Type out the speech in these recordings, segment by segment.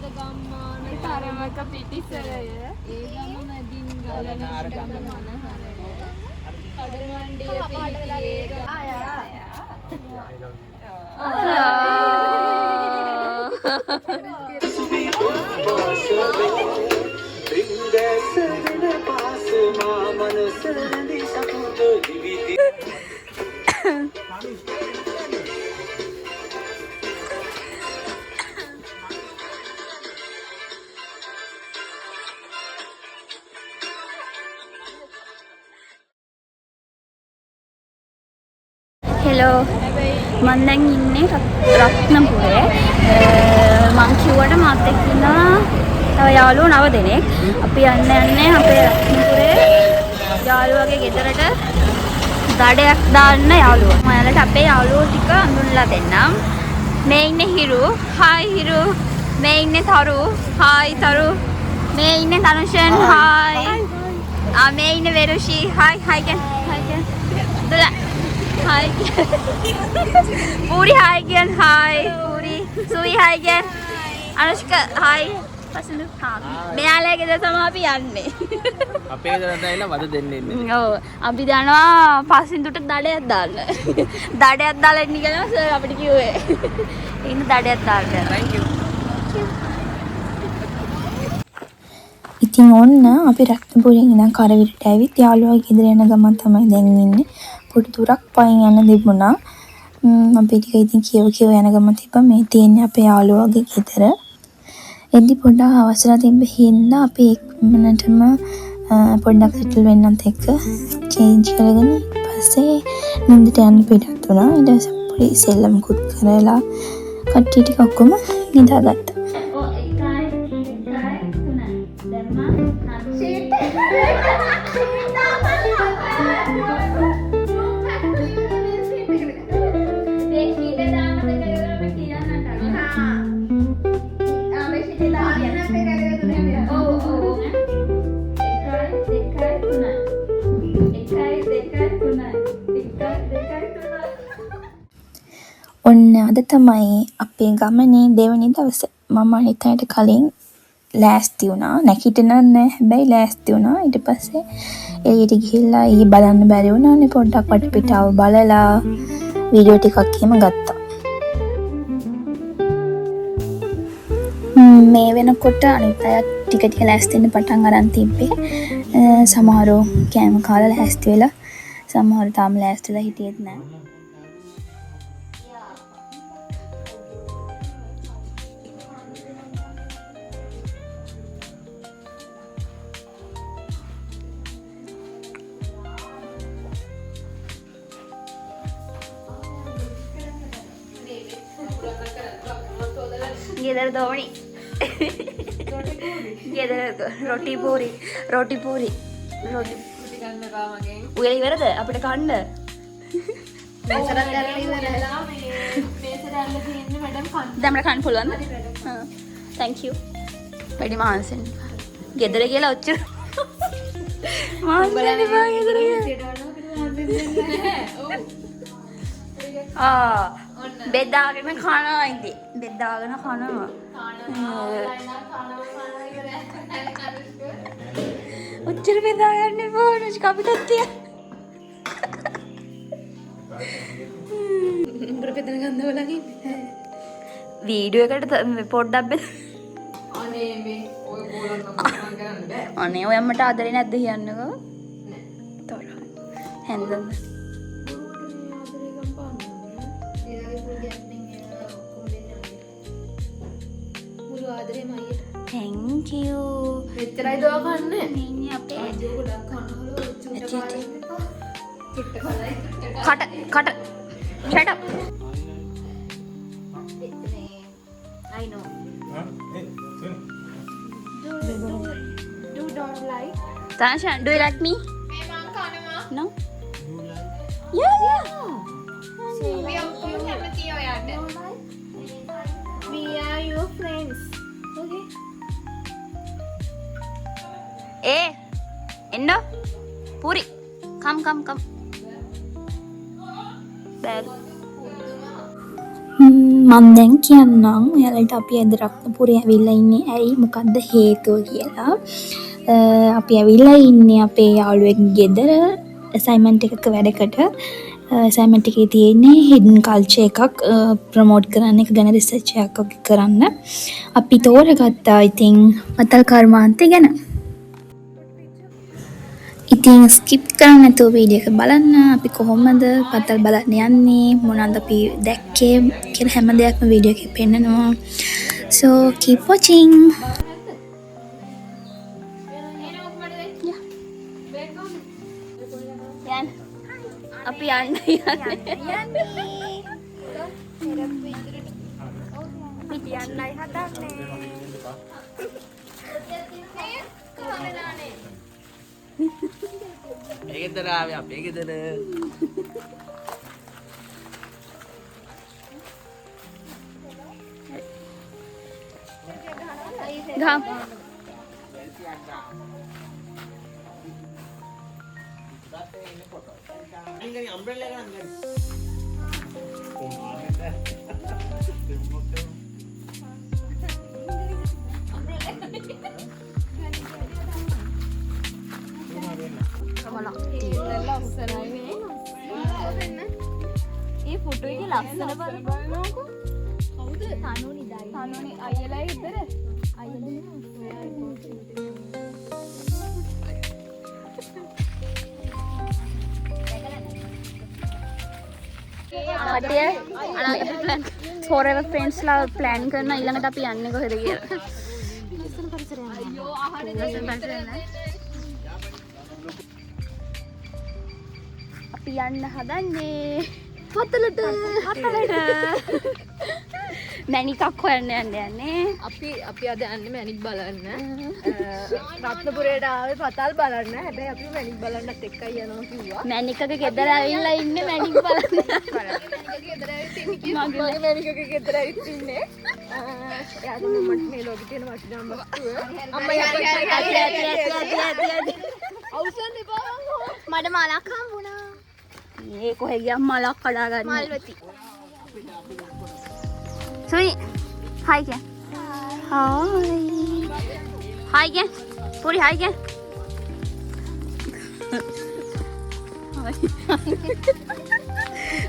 පොද ගම්මාන තරමක පිටිසරය. ඒ ගම මැදින් ගලන ගඟ මනහරය. කඩමණ්ඩිය පිහිටියේ හෙලෝ, මං දැන් ඉන්නේ රත්නපුරේ. මං කිව්වට මාත් එක්ක ඉන්නවා තව යාළුවෝ 9 දෙනෙක්. අපි යන්න යන්නේ අපේ රත්නපුරේ යාළුවගේ ගෙදරට දඩයක් දාන්න යාළුවෝ. මම ඔයාලට අපේ යාළුවෝ ටික අඳුන්ලා දෙන්නම්. මේ ඉන්නේ හිරු. හායි හිරු. මේ ඉන්නේ තරු. හායි තරු. මේ ඉන්නේ තනුෂන්. හායි. ආ මේ ඉන්නේ වෙරුෂි. හායි හායි කියන්. හායි කියන්. දුලා. හායි. පූරි හායි කියන්. හායි පූරි. සුයි හායි කියන්. අනුෂ්ක හායි. පසුඳු හා. මෙයාලා ගෙදර තමයි අපි යන්නේ. අපේ ගෙදරට ඇවිල්ලා වද දෙන්න ඉන්නේ. ඔව් අපි දනවා පසින්දුට දඩයක් දාන්න. දඩයක් දාලා ඉන්න කියලා සර් අපිට කිව්වේ. ඉන්න දඩයක් දාන්න. Thank you. ඉතින් ඔන්න අපි රත්නපුරෙන් ඉඳන් කරවිලට ඇවිත් යාළුවා ගෙදර යන ගමන් තමයි දැන් ඉන්නේ. පොඩි දුරක් පයින් යන්න තිබුණා. අපි ටික ඉතින් කියව කියව යන ගමන් තිබ්බා. මේ තියෙන්නේ අපේ යාළුවාගේ ගෙදර. එද්දි පොඩ්ඩක් අවසර තිබ්බ හින්දා අපි ඉක්මනටම පොඩ්ඩක් සෙටල් වෙන්නත් එක්ක චේන්ජ් කරගෙන ඊට පස්සේ නින්දට යන්න පිටත් වුණා. ඊට පස්සේ පොඩි සෙල්ලමකුත් කරලා කට්ටිය ටික ඔක්කොම නිදාගත්තා. ඔව් 1 2 3 දැම්මා. ෂීට්. මේ ෂීට් දාන්න දෙක අපි කියන්නට. ආ මේ ෂීට් දාන්න. ඔව් ඔව්. 1 2 3 1 2 3 1 2 3. ඔන්න අද තමයි අපේ ගමනේ දෙවනි දවස. මම අනිත් අයට කලින් ලෑස්ති වුණා. නැගිටින්න නෑ, හැබැයි ලෑස්ති වුණා. ඊට පස්සේ එළියට ගිහිල්ලා ඊයේ බලන්න බැරි වුණානේ, පොඩ්ඩක් වටපිටාව බලලා වීඩියෝ ටිකක් එහෙම ගත්තා. මේ වෙනකොට අනිත් අයත් ටික ටික ලෑස්ති වෙන්න පටන් අරන් තිබ්බේ. සමහරව කෑම කාලා ලෑස්ති වෙලා, සමහරව තාම ලෑස්ති වෙලා හිටියෙත් නෑ. ගෙදර දෝණි. ගෙදර රොටි පූරි. රොටි පූරි. රොටි උයලා ඉවරද අපිට කන්න? දැන් අපිට කන්න පුළුවන්ද? හා. Thank you. වැඩි මහන්සි වෙන්න එපා. ගෙදර කියලා ඔච්චර මහන්සි වෙන්න එපා ගෙදර කියලා. ආ බෙදාගෙන කනවා ඉතින්. බෙදාගෙන කනවා. ඔච්චර බෙදා ගන්න එපා අනුෂ්ක, අපිටත් තියන්න. වීඩියෝ එකට පොඩ්ඩක් බෙද. අනේ මේ ඔය ගෝලන් නම් මං කරන්න බෑ. අනේ ඔය අම්මට ආදරේ නැද්ද කියන්නකෝ? නෑ. තොර. හැන්දම. Thank you. මෙච්චරයි දවා කන්නේ. මේ ඉන්නේ අපේ අයියෝ ගොඩක් කනවලු චුට්ට ඇති, ඇති. චුට්ට කලයි චුට්ට කට කට. Shut up. I know. Do don't like. Tanisha, do you like me? මේ මං කනවා. No? Yeah, yeah. අපි ඔක්කොම කැමතියි ඔයාට. We are your friends. Okay. ඒ එන්න පූරි. Come come come. බෑලු. මං දැන් කියන්නම් ඔයාලට අපි අද රත්නපුරේ ඇවිල්ලා ඉන්නේ ඇයි, මොකද්ද හේතුව කියලා. අපි ඇවිල්ලා ඉන්නේ අපේ යාළුවෙක්ගේ ගෙදර ඇසයින්මන්ට් එකක වැඩකට. ඇසයින්මන්ට් එකේ තියෙන්නේ හිඩන් කල්චර් එකක් ප්‍රොමෝට් කරන්න, එක ගැන රිසර්ච් එකක් වගේ කරන්න. අපි තෝරගත්තා ඉතින් පතල් කර්මාන්තය ගැන. ඉතින් ස්කිප් කරන්න නැතුව වීඩියෝ එක බලන්න. අපි කොහොමද පතල් බලන්න යන්නේ, මොනවද අපි දැක්කේ කියලා හැම දෙයක්ම වීඩියෝ එකේ පෙන්නනවා. So keep watching. යන්න. අපි යන්න යන්නේ. අපි යන්නයි හදන්නේ. ඒ ගෙදර ආවේ අපේ ගෙදර. ගම්. අම්බ්‍රෙල්ලා එක නම් ගන්න. ඒ ෆොටෝ එකේ ලස්සන බලපන්කෝ. කවුද? තනුනි දයි. තනුනි අයියලා ගෙදර. කට්ටිය අනාගත ප්ලෑන් forever friends ලා ප්ලෑන් කරන ඊළඟට අපි යන්නේ කොහෙද කියලා. ලස්සන පරිසරයක්. අයියෝ අහන ලස්සන පරිසරයක් නෑ. අපි යන්න හදන්නේ පතලට. පතලට. මැණිකක් හොයන්න යන්න යන්නේ. අපි අපි අද යන්නේ මැණික් බලන්න. රත්නපුරයට ආවේ පතල් බලන්න. හැබැයි අපි මැණික් බලන්නත් එක්කයි යනවා කිව්වා. මැණිකගේ ගෙදර ඇවිල්ලා ඉන්නේ මැණික් බලන්න. මැණිකගේ ගෙදර ඇවිත් ඉන්නේ කිව්වා. මගේ මැණිකගේ ගෙදර ඇවිත් ඉන්නේ. එයා තමයි මට මේ ලෝකේ තියෙන වටිනාම වස්තුව. අම්මා ඇති ඇති ඇති ඇති ඇති ඇති. අවසන් එපා මං හො. මට මලක් හම්බුණා. ඒ කොහෙ ගියම් මලක් කඩා ගන්න. මල්වති. සුයි හායි කිය. හායි. හායි කිය. පුරි හායි කිය.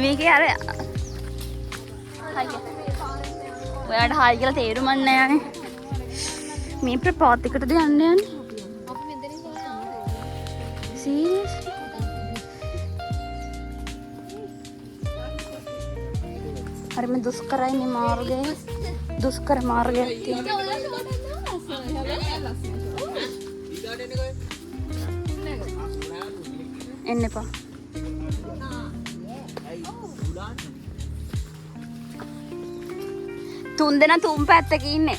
මේකේ අර හායි කිය. ඔයාට හායි කියලා තේරුමක් නෑ නේ. මේ ප්‍රපාත එකටද යන්න යන්නේ? අපි මෙතනින් යනවා. සීරියස්ලි? හරිම දුෂ්කරයි මේ මාර්ගය. දුෂ්කර මාර්ගයක් තියෙනවා. එන්න එපා. තුන් දෙනා තුන් පැත්තක ඉන්නේ.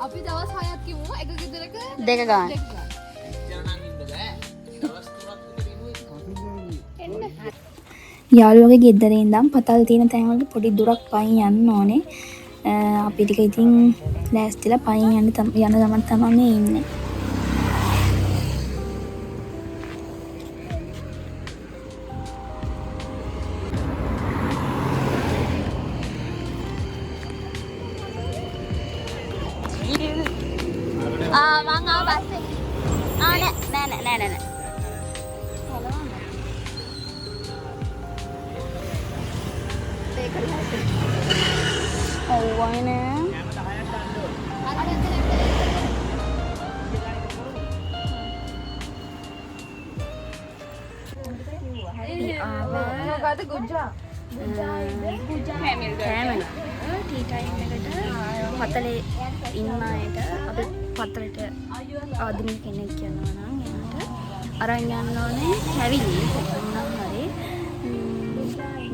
අපි දවස් 6ක් කිව්වා එක ගෙදරක දෙක ගන්න. දෙක ගන්න. දවස් තුනක් විතර ඉන්නුවේ. යාළුවගේ ගෙදර ඉඳන් පතල් තියෙන තැන් වලට පොඩි දුරක් පයින් යන්න ඕනේ. අපි ටික ඉතින් ලෑස්තිලා පයින් යන්න යන ගමන් තමයි මේ ඉන්නේ. ආ මං ආව බස් එකේ. ආ නෑ නෑ නෑ නෑ නෑ. ඔව් අනේ. මොකද ගුජ්ජා? කෑම ටී ටයිම් එකට පතලේ ඉන්න අයට අපි පතලට ආධුනික කෙනෙක් යනවා නම් එයාට අරන් යන්න ඕනේ කැවිලි මොනවා හරි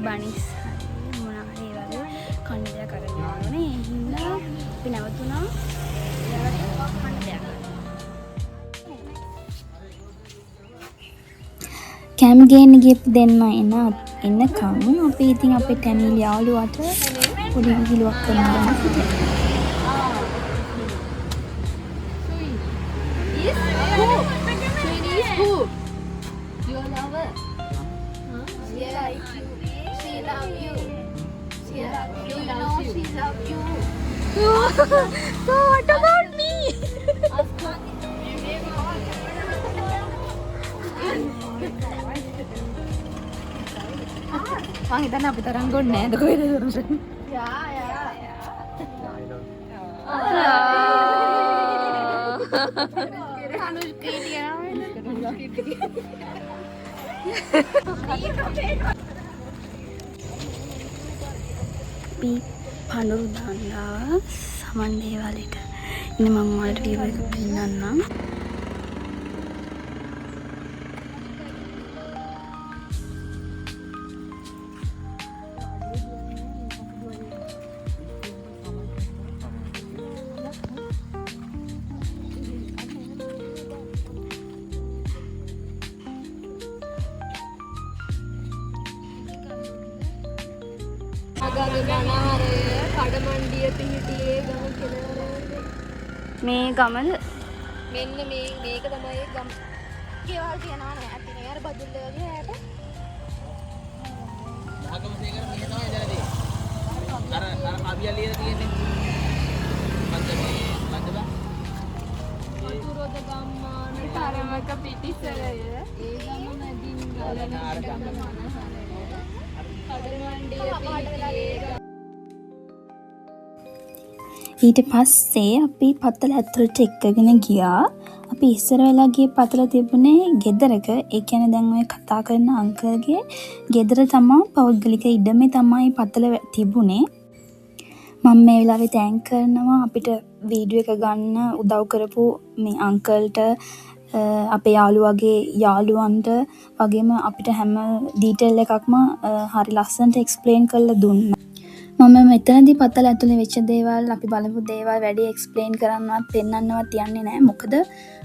බනිස් හරි මොනවා හරි ඒ වගේ කන්න දෙයක් අරන් යන්න ඕනේ. ඒ හින්දා අපි නැවතුණා එයාලට කන්න දෙයක් ගන්න. කැම් ගේන්න ගියපු දෙන්න එනකන් අපි ඉතින් අපේ ටැමිල් යාළුවාට පොඩි විහිළුවක් කරන්න ගමන් හිටියා. Is who? Sweetie is who? Your lover. Huh? She like you. She love you. She loves you. She loves you. So what about me? මං හිතන්නේ අපි තරම් ගොන්නේ නෑද කොහෙද දරුෂන්? Yeah, yeah. අපි පඳුරු දාන්න ආවා සමන් දේවාලෙට. ඉතින් මම ඔයාලට වීව් එක පෙන්නන්නම්. අගග ගණහරය කඩමණ්ඩිය පිහිටියේ ගම කෙළවර. මේ ගමද? මෙන්න මේ මේක තමයි ඒ ගම. ගෙවල් තියනවා නේ ඇති නේ අර බදුල්ල වගේ ඈත. මහගම සේකර මේ තමයි ඉඳලා තියෙන්නේ. අර අර කවිය ලියලා තියෙන්නේ. මන්ද මේ මන්ද බා. වතුරොද ගම්මාන තරමක පිටිසරය. ඒ ගම මැදින් ගලන අර ගම. කඩමණ්ඩිය පිහිටියේ ගම. ඊට පස්සේ අපි පත්තල ඇතුළට එක්කගෙන ගියා. අපි ඉස්සර වෙලා ගිය පතල තිබුණේ ගෙදරක. ඒ කියන්නේ දැන් ඔය කතා කරන අංකල්ගේ ගෙදර තමා, පෞද්ගලික ඉඩමේ තමයි පතල තිබුණේ. මම මේ වෙලාවේ thank කරනවා අපිට වීඩියෝ එක ගන්න උදව් කරපු මේ අංකල්ට, අපේ යාළුවගේ යාළුවන්ට වගේම අපිට හැම ඩීටේල් එකක්ම හරි ලස්සනට එක්ස්ප්ලේන් කරලා දුන්නා. මම මෙතනදී පතල ඇතුලේ වෙච්ච දේවල්, අපි බලපු දේවල් වැඩි එක්ස්ප්ලේන් කරන්නවත් පෙන්වන්නවත් යන්නේ නෑ. මොකද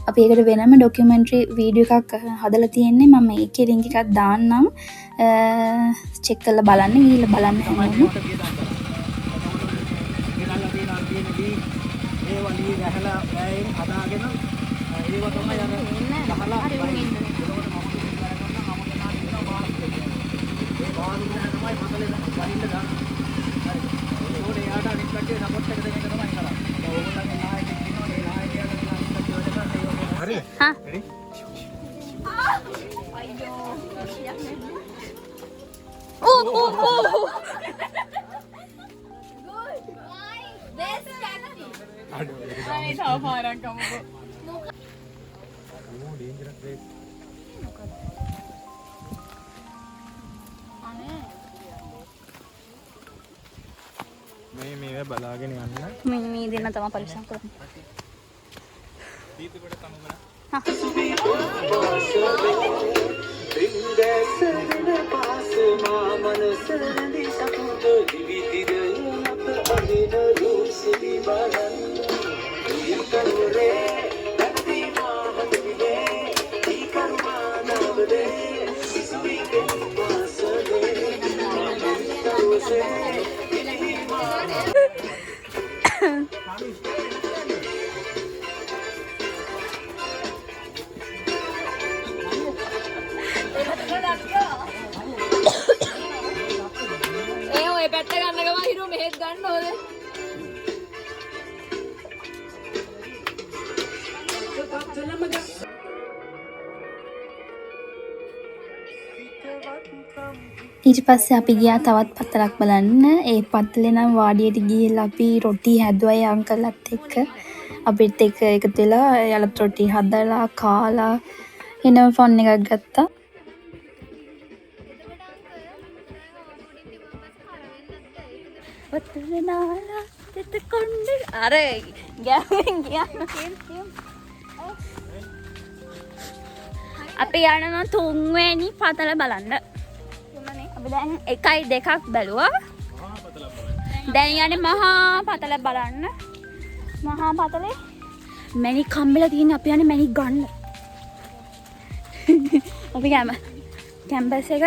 අපි ඒකට වෙනම ඩොකියුමෙන්ටරි වීඩියෝ එකක් හදලා තියෙන්නේ. මම ඒකේ ලින්ක් එකක් දාන්නම්. චෙක් කරලා බලන්න, ගිහිල්ලා බලන්න හැමෝම. ගෙනල්ලා තියෙන අර තියෙන ලී ඒවා ලී ගහලා වෑයෙන් හදාගෙන ඒවා තමයි අර ගහලා එතකොට මම කරගන්න මම ගෙනා දෙනවා බාහිර කියලා. ඒ බාහිර තමයි පතලේ වහින්න ගන්න. හරි. ඒකෝට එයාට අනිත් කට්ටිය සපෝට් එක දෙන එක තමයි කරන්නේ. දැන් ඕගොල්ලන්ගේ නායකයෙක් ඉන්නවනේ, ඒ නායකයාට මේ අනිත් කට්ටිය වැඩ කරන්නේ ඒ වගේ. හරි. හා. රෙඩි? ඕ ඕ ඕ. Best acting. අනේ තව පාරක් ගමුකෝ. ඕ ඩේන්ජරස් ප්ලේස්. මේ මේවා බලාගෙන යන්න. මේ මේ දෙන්න තමයි පරිස්සම් කරන්නේ. හා. ඒ ඔය පැත්ත ගන්න ගමන් හිරු මෙහෙත් ගන්න ඕනේ. ඊට පස්සේ අපි ගියා තවත් පත්තලක් බලන්න. ඒ පත්තලේ නම් වාඩියට ගිහිල්ලා අපි රොටි හැදුවා ඒ අංකල්ලත් එක්ක. අපිත් එක්ක එකතු වෙලා එයාලත් රොටි හදලා කාලා එනම ෆන් එකක් ගත්තා. වතුර නාලා තෙත කොණ්ඩ අර ගැවෙන් කියන්න. අපි යනවා තුන්වෙනි පතල බලන්න. අපි දැන් එකයි දෙකක් බැලුවා. දැන් යන්නේ මහා පතල බලන්න. මහා පතලේ මැණික් හම්බෙලා තියෙන, අපි යන්නේ මැණික් ගන්න. අපි කැම්පස් එක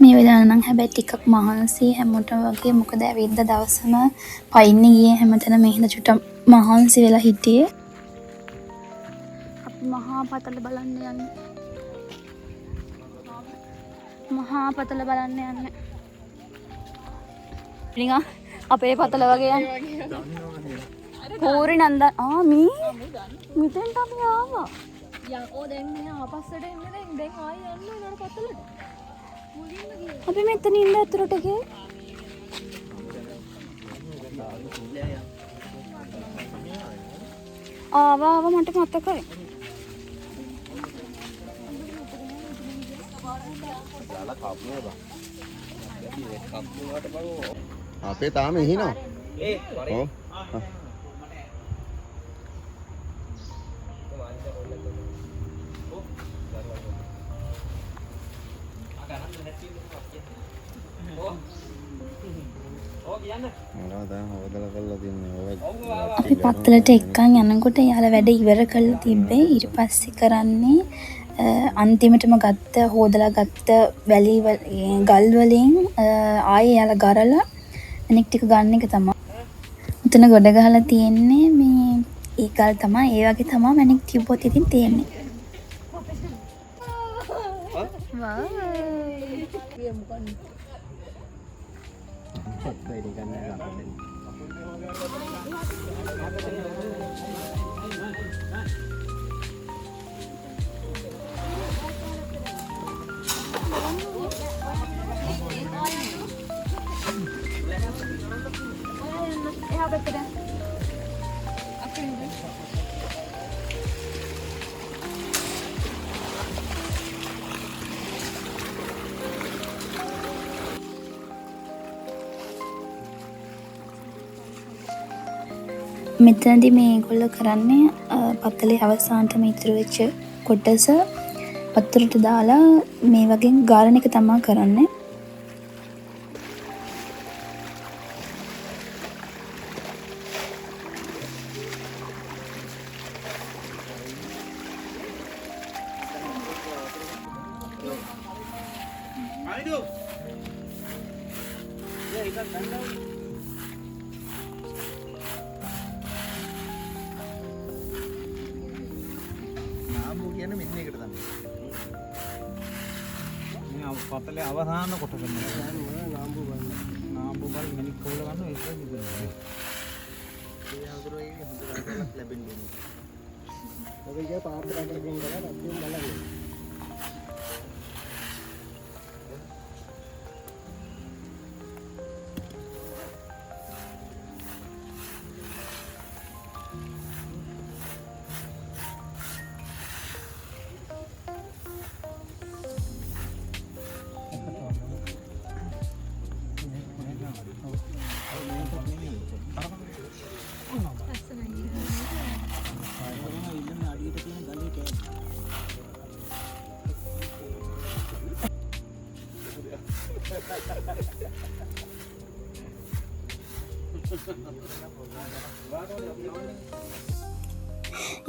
මේ වෙලාව නම් හැබැයි ටිකක් මහන්සි හැමෝටම වගේ. මොකද ඇවිද්ද දවසම පයින්න ගියේ හැමතැනම, ඒ හින්දා චුට්ටක් මහන්සි වෙලා හිටියේ. අපි මහා පතල බලන්න යන්නේ. මහා පතල බලන්න යන්නේ. නිකන් අපේ පතල වගේ යන්නේ. පූරි නන්ද ආ මී මෙතෙන්ට අපි ආවා. යකෝ දැන් මෙහා ආපස්සට එන්න දැන් දැන් ආයෙ යන්න ඕන අර පතලට. මුලින්ම ගියේ. අපි මෙතන ඉන්න ඇතුළට ගියේ. ආවා ආවා මට මතකයි. අපේ තාම ඉහිනවා. ඒ වරේ. ඔව්. අපි පත්තලට එක්කන් යනකොට එයාලා වැඩ ඉවර කරලා තිබ්බේ. ඊට පස්සේ කරන්නේ අන්තිමටම ගත්ත හොදලා ගත්ත වැලි ගල් වලින් ආයේ එයාලා ගරලා අනෙක් ටික ගන්න එක තමයි. උතන ගොඩ ගහලා තියෙන්නේ මේ ඒ ගල් තමයි. ඒ වගේ තමයි මැණික් තිබ්බොත් ඉතින් තියෙන්නේ. එහා පැත්තට. අක්කේ මෙතනදී මේගොල්ලෝ කරන්නේ පත්තලේ අවසානටම ඉතුරු වෙච්ච කොටස වතුරට දාලා මේ වගේ ගාරන එක තමා කරන්නේ. නාම්බු කියන්නේ මෙන්න ඒකට තමයි. මේ පතලේ අවසාන කොටස නාම්බු බලන්න. නාම්බු බල මැණික් කවුල ගන්න ඒක විතරයි. ඒ අඳුර ඒකේ හොඳ ගානක් ලැබෙන්නේ නෑ. ඔබ ඉතින් පාත් රටට ගෙන් ගලා රත්යෙන් බලන්න.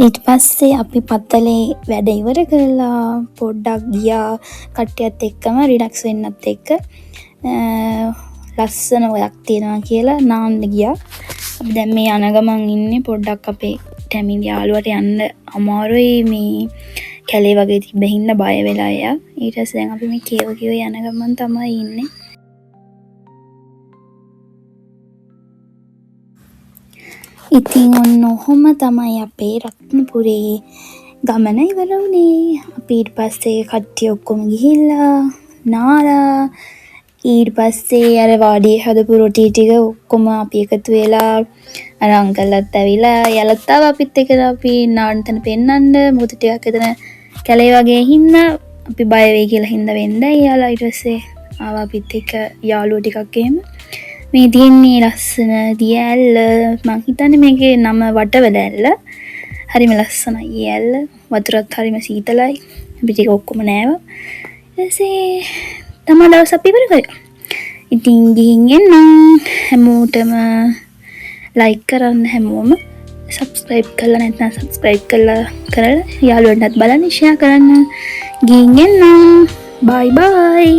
ඊට පස්සේ අපි පත්තලේ වැඩ ඉවර කරලා පොඩ්ඩක් ගියා කට්ටියත් එක්කම රිලැක්ස් වෙන්නත් එක්ක ලස්සන ඔයක් තියෙනවා කියලා නාන්න ගියා. අපි දැන් මේ යන ගමන් ඉන්නේ පොඩ්ඩක් අපේ ටැමින් යාළුවට යන්න අමාරුයි මේ කැලේ වගේ තිබ්බ හින්දා බය වෙලා එයා. ඊට පස්සේ දැන් අපි මේ කියව කියව යන ගමන් තමයි ඉන්නේ. ඉතින් ඔන්න ඔහොම තමයි අපේ රත්නපුරේ ගමන ඉවර වුණේ. අපි ඊට පස්සේ කට්ටිය ඔක්කොම ගිහිල්ලා නාලා ඊට පස්සේ අර වාඩියේ හදපු රොටි ටික ඔක්කොම අපි එකතු වෙලා අර අංකල්ලත් ඇවිල්ලා එයාලත් ආවා අපිත් එක්ක අපි නාන්න තැන පෙන්නන්න. මොකද ටිකක් එතන කැලේ වගේ හින්දා අපි බය වෙයි කියලා හින්දා වෙන්නයි එයාලා ඊට පස්සේ ආවා අපිත් එක්ක යාළුවෝ ටිකක් එහෙම. මේ තියෙන්නේ ලස්සන දිය ඇල්ල. මං හිතන්නේ මේකේ නම වටවල ඇල්ල. හරිම ලස්සනයි ඒ ඇල්ල. වතුරත් හරිම සීතලයි. අපි ටික ඔක්කොම නෑවා. ඊට පස්සේ තමා දවස් අපි ඉවර කරේ. ඉතින් ගිහින් එන්නම්. හැමෝටම ලයික් කරන්න, හැමෝම සබ්ස්ක්‍රයිබ් කරලා නැත්නම් සබ්ස්ක්‍රයිබ් කරලා යාළුවන්ටත් බලන්න ෂෙයා කරන්න. ගිහින් එන්නම්. බයි බයි.